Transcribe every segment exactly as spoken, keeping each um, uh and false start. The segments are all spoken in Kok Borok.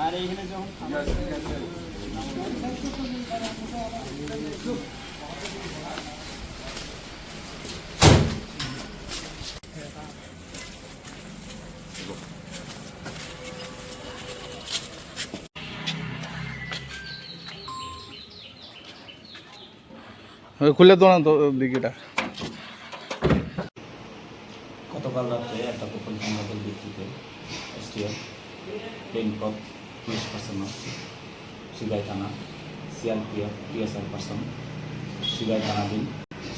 আর এখানে যখন ওই খুলে দো না তো দিঘিটা। গতকাল রাত্রে একটা গোপন সংবাদের ভিত্তিতে এসটিএফ প্লেন ক্রপ পুলিশ পার্সোনাল সিগাই থানা, সিআরপিএফ টিএসআর পার্সন সিগাই থানাধীন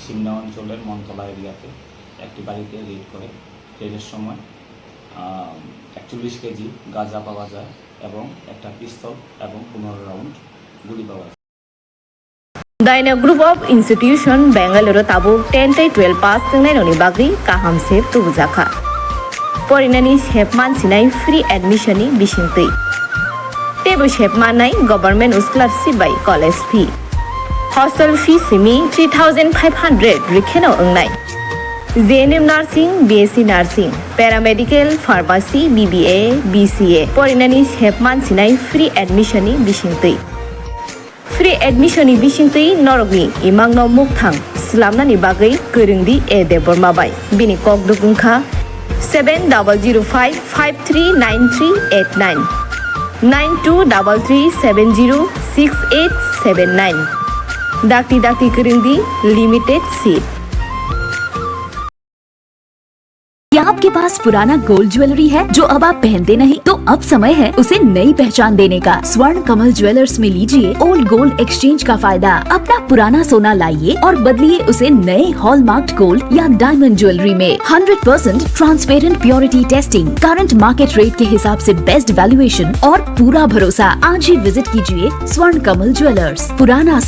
সিমনা অঞ্চলের মনতলা এরিয়াতে একটি বাড়িতে রেড করে। রেডের সময় আহ, একচল্লিশ কেজি গাঁজা পাওয়া যায় এবং একটা পিস্তল এবং পনেরো রাউন্ড গুলি পাওয়া যায়। Daina Group of Institution Bangalore tabuk ten tei twelve pass wngnai rokni bagwi kaham se tubujakha. Porinani sep mansinai free admission ni bisingtwi. Teibo sep mannai government scholarship bai college fee. Hostel fee simi three thousand five hundred rwkheno wngnai. J N M Nursing, B S C Nursing, Paramedical, Pharmacy, B B A, B C A. Porinani sep mansinai free admission ni bisingtwi. Free admission ni bisingtwi norokni imangno mukthang slamnani bagwi kwrwngdi A Debbarma bai. Bini kokduk wngkha seven double zero five five three nine three eight nine, nine two double three seven zero six eight seven nine. Dakti dakti kwrwngdi, limited seat. क्या आपके पास पुराना gold jewellery है जो अब आप पहनते नहीं? तो अब समय है उसे नई पहचान देने का। स्वर्ण कमल ज्वेलर्स में लीजिए ओल्ड गोल्ड एक्सचेंज का फायदा। अपना पुराना सोना लाइए और बदलिए उसे नए हॉलमार्क्ड गोल्ड या डायमंड ज्वेलरी में। Hundred percent transparent purity testing, current market rate के हिसाब से बेस्ट वैल्यूएशन और पूरा भरोसा। आज ही विजिट कीजिए स्वर्ण कमल ज्वेलर्स, पुराना